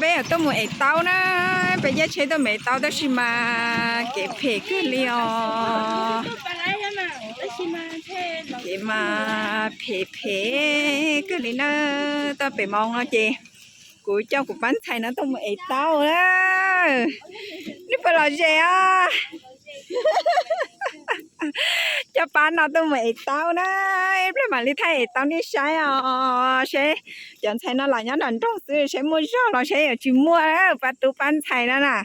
Peb tuaj mus ev taub na, peb caij tsheb tuaj mus ev taub tab sis mas kev phem kawg li os. Kev mas phem phem kawg li na. Tuaj pem moos no ces kuv coj kuv pab ntxhais no tuaj mus ev taub na. Nej puas lom zem os? Coj pab no tuaj mus ev taub na, ib pliag mam li thaij ev taub nej saib os. Seb cov ntxhais no los nyob nram nroog xwb, seb muaj zog los seb yuav tsis muaj, pab tub pab ntxhais no na.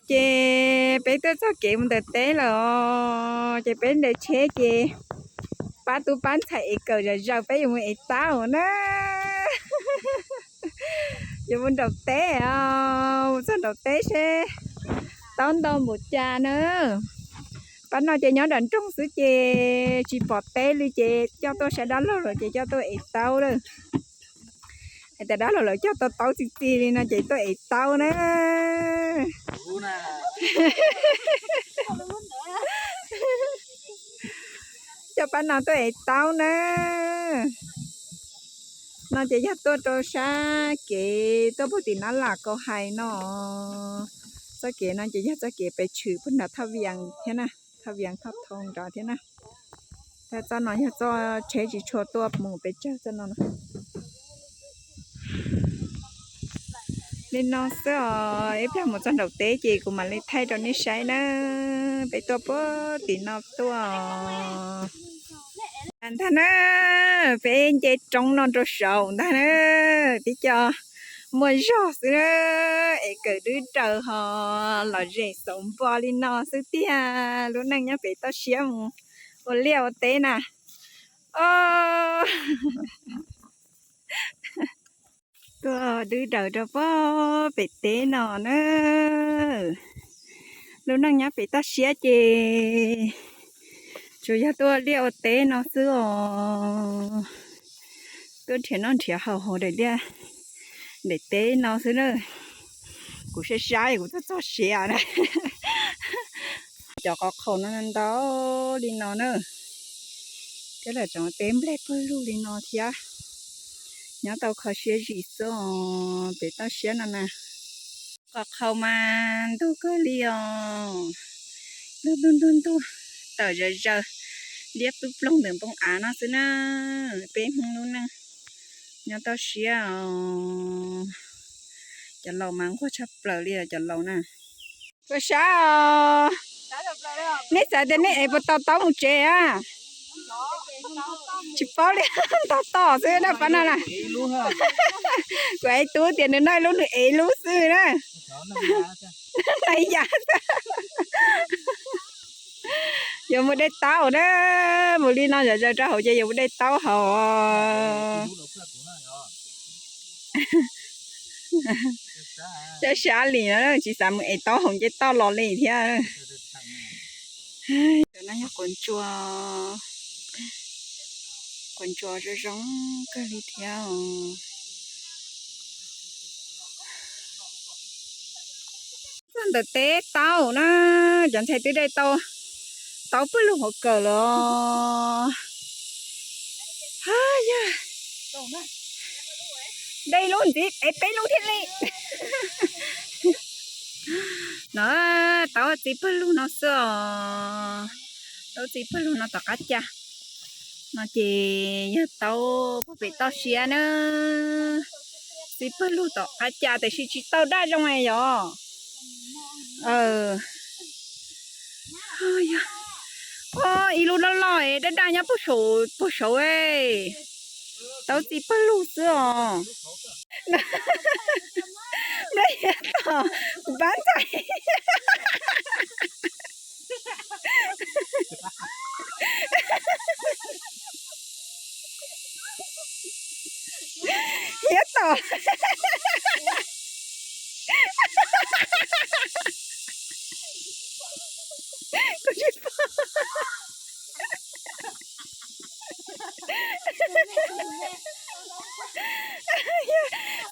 Ces peb tuaj txog kev mus ntawm teb lawm os, ces peb ntes tsheb ces pab tub pab ntxhais ev kawm zom zaws peb yuav mus ev taub na. Yuav mus nraum teb os, mus txog nraum teb seb taub ntau npaum cas na. Pab no ces nyob nram nroog xwb ces tsis pom teb li ces coj tuaj saib dab laug lawm ces coj tuaj ev taub lawm. Hais tias dab laug lawv coj tau taub txi txiv li no ces tuaj ev taub na. Coj pab no tuaj ev taub na. No ces yog tuaj rau sab kev tuaj puag tim Nab Lam Kauv Hais no. Txoj kev no ces yog txoj kev pes tshwm puag nram Thaj Vias thiab na, Thaj Vias Thoj Thoo nrad thiab na. Txoj no yog txoj tsheb tsis tshua tuaj mus pes tsawg txoj no. Li no xwb os, ib pliag mus txog nraum teb ces kuv mam li thaij rau nej saib na. Peb tuaj puag tim no tuaj ntag na, peb nce roob no rau saud ntag na. Tib co muaj zog xwb na, es kawm dwb daws ho lom zem xauv npo li no xwb tiag. Lub neej nyob pem toj siab mus ua liaj ua teb na. O, tuaj dwb daws rau puag pem teb no na. Lub neej nyob pem toj siab ces tsuas yog tuaj ua liaj ua teb no xwb os. Tuaj nrhiav noj nrhiav haus hauv daim liaj daim teb no xwb na. Kuv saib saib kuv tuaj txog siav na. Cov qhov qhaus no ntau li no na. Thiab lawv tseem teb nplej pawg lug li no thiab. Nyob tau kho siab zim xwb os, pem toj siab no na. Qhov qhaus mas ntug kawg li os. Ntug ntug ntug ntug, tawm zaws zaws, liab ploog ploog ntawm npoo av no xwb na. Peb Hmoob lub neej nyob toj siab os. Cov laus mas nquag tshaj plaws li os cov laus na. Koj sab os, nej xav tias nej ev puas tau taub mus tsev a? Tsis paub li, ntog toj xwb na pab no na. Kuv ev tub tias nws noj ib lub nws ev ib lub xwb na. Noj ib yam. Yuav mus de taub na, mus li no zom zaws rau hauv ces yuav mus de taub hauv. Saib sab li no tsis xav mus ev taub hauv nce toj los li thiab. Cov no yog quav ntsuas, quav ntsuas zoo zoo kawg li thiab. Txog ntawm teb taub na, cov ntxhais twb de tau taub pawg lug hauv kawm lawm. Yog de lub ntxiv ev peb lub thiaj li. No, taub txiv pawg lug no xwb os. Taub txiv pawg lug no tom qab cas no ces yog taub puag pem toj siab na. Txiv pawg lug tom qab cas tiam sis tsis tau daj zoo yog. Ib lub loj loj daj daj nyob puag saud, taub txiv pawg lug xwb os. Nplej tom kuv pab ntxhais. Hiab tom. Kuv tsis pom.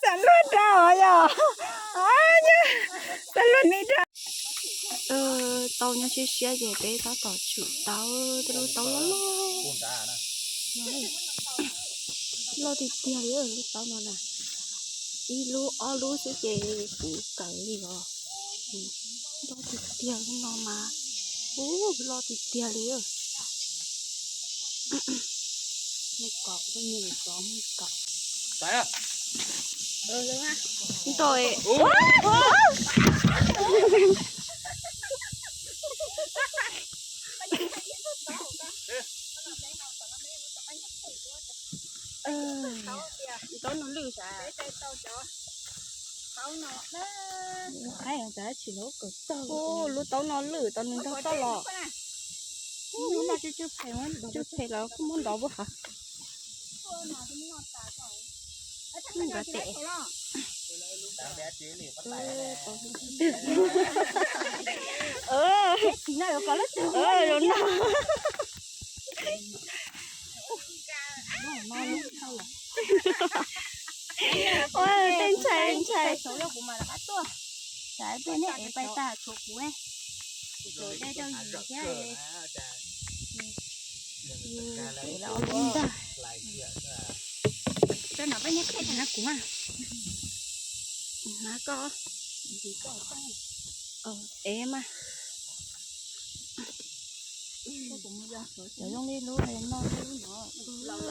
Xav luag dag os yog. Xav luag nej dag. Taub nyob siab siab ces peb tab tom tshwm taub, tej lub taub loj loj. Loj tiag tiag li lub taub no na. Ib lub ob lub xwb ces puv kawm li os. Loj tiag tiag li no mas. Ub, loj tiag tiag li. Ntau. Ntau no lwj sav. Lub taub no lwj tau nws nrog toj los. Tsw phem los kuj muab ntov puab hav. Nrov tes. Ua, tej ntshai ntshai. Hnav koj. Ev mas. Cov zoo li lub no, lub no.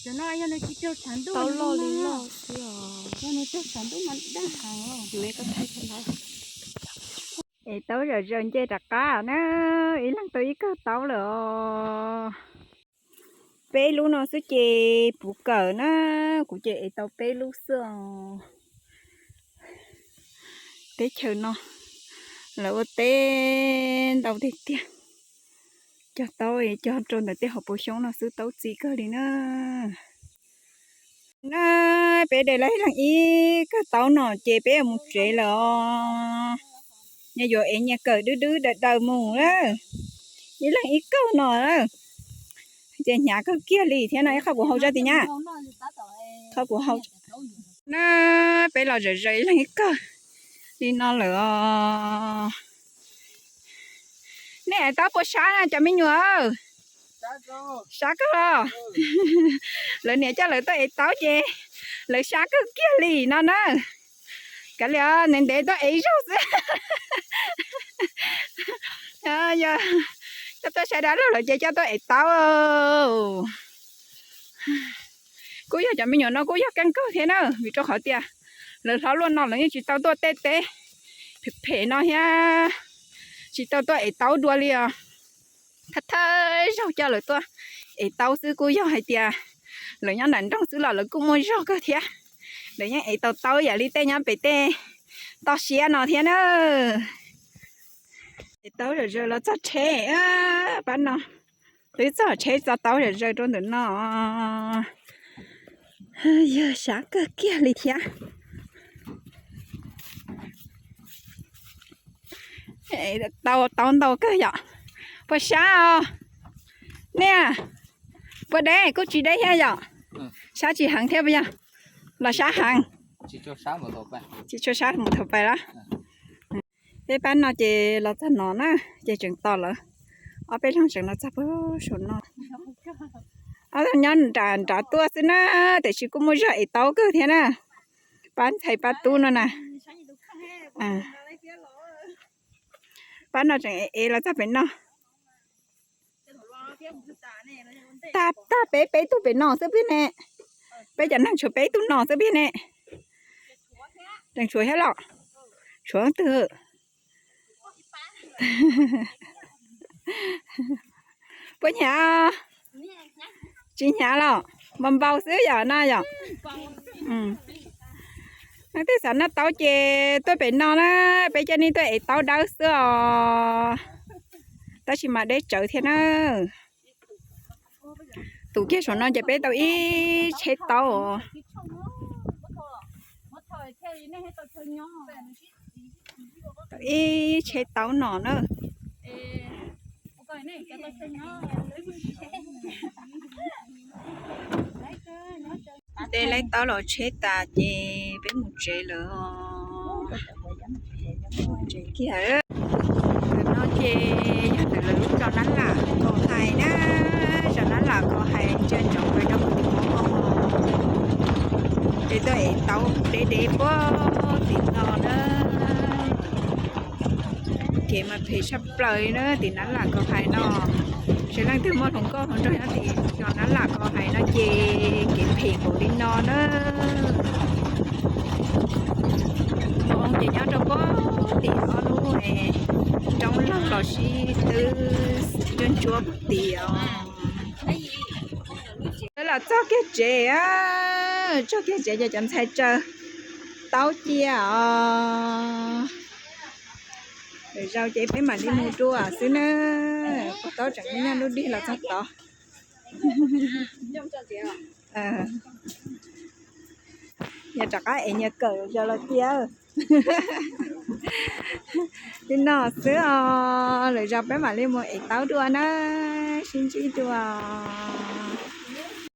Cov no yog nws tsis raug tshav ntuj, taub loj li loj xwb os. Yog nws raug tshav ntuj mas daj heev os. Es taub zom zaws nce rov qab na, ib leeg tau ib kawg taub lawm os. Peb lub no xwb ces puv kawm na, kuv ces ev tau peb lub xwb os. Teb chaws no lawv ua teb ntau tiag tiag. Cog taub cog rau ntawm tej hauv paus xyoob no xwb, taub txi kawg li na. Na, peb de lawv ib leeg ib kawg taub no ces peb yuav mus tsev lawm os. Nyias yuav ev nyias kawm dwb dwb daws daws mus na. Ib leeg ib kawg no na. Ces hnyav kawg kiag li thiab no, ib qho kuv hau zaj tim nyab. Qho kuv hau. Na, peb los zom zaws ib leeg ib kawg li no lawm os. Nej ev taub puas sab na cov me nyuam? Sab kawg los? Lawv niam coj lawv tuaj ev taub ces lawv sab kawg kiag li no na. Kav liam, ntev ntev tuaj ev zaug xwb. Yog coj tuaj saib dab laug lawm ces coj tuaj ev taub. Kuj yog cov me nyuam no kuj yog keej kawg thiab na, vim rau qhov tias lawv hlob luaj no lawv yeej tsis tau tuaj tej teb phem phem no thiab, tsis tau tuaj ev taub dua li os. Thawj thawj zaug coj lawv tuaj ev taub xwb, kuj yog hais tias lawv nyob nram nroog xwb los lawv kuj muaj zog kawg thiab. Lawv yeej ev tau taub yam li tej nyob pem tej toj siab no thiab na. Ev taub zom zaws los txog tsheb, pab no twb txog tsheb txo taub zom zaws rau ntawm no. Yog sab kawg kiag li thiab. Tau taub ntau kawg yom. Puas sab os? Nej, puas deb? Kuj tsis deb thiab yom. Sab tsis heev thiab puas yog? Los sab heev. Tsis tshua sab mus thaum pais lawm. Peb pab no ces los txog no na, ces tseem tos lawv. Ob peb leeg tseem los txog puag saum no. Ob leeg nyob nram nrad tuaj xwb na, tiam sis kuj muaj zog ev taub kawg thiab na. Pab ntxhais pab tub no na. Pab no tseem ev los txog pem no. Tag tag peb peb tug pem no xwb pib ne. Peb cov neeg tshuav peb tug no xwb pib ne. Tseem tshuav thiab los? Tshuav twg? Puas hnyav? Tsis hnyav los? Npau npau xwb yom no yom. Leej twg xav noj taub ces tuaj pem no na, peb coj nej tuaj ev taub dawb xwb os. Tab sis mas deb tsawv thiab na. Tus kiag saum no ces peb tau ib tsheb taub os. Tau ib tsheb taub no na. De laib taub los tsheb tas ces peb mus tsev lawm os. Tsev kiag. Ntawm no ces yog ntawm lawv lub zos Nab Lam Kos Hais na, zos Nab Lam Kos Hais ntsia ntsoov pem rau kuv tus hmoob os. Tuaj ev taub dev dev puag tim no na. Kev mas phem tshaj plaws li na tim Nab Lam Kos Hais no. Sawv leej twg muaj hluas nkauj hluas nraug nyob tim zos Nab Lam Kos Hais no ces kev phem npaum li no na. Tus oo ces nyob rau puag tim ob lub roob laug los sib twb ntsuab ntsuab puag tim os. Los txog kiag tsev, txog kiag tsev ces cov ntxhais tsaws taub cia os. Lwm zaus ces peb mam li mus dua xwb na. Pog taub tseem nyob lub dig los txog tod. Yog rov qab ev nyias kawm zaus los cia. Li no xwb os, lwm zaus peb mam li mus ev taub dua na. Sib ntsib dua.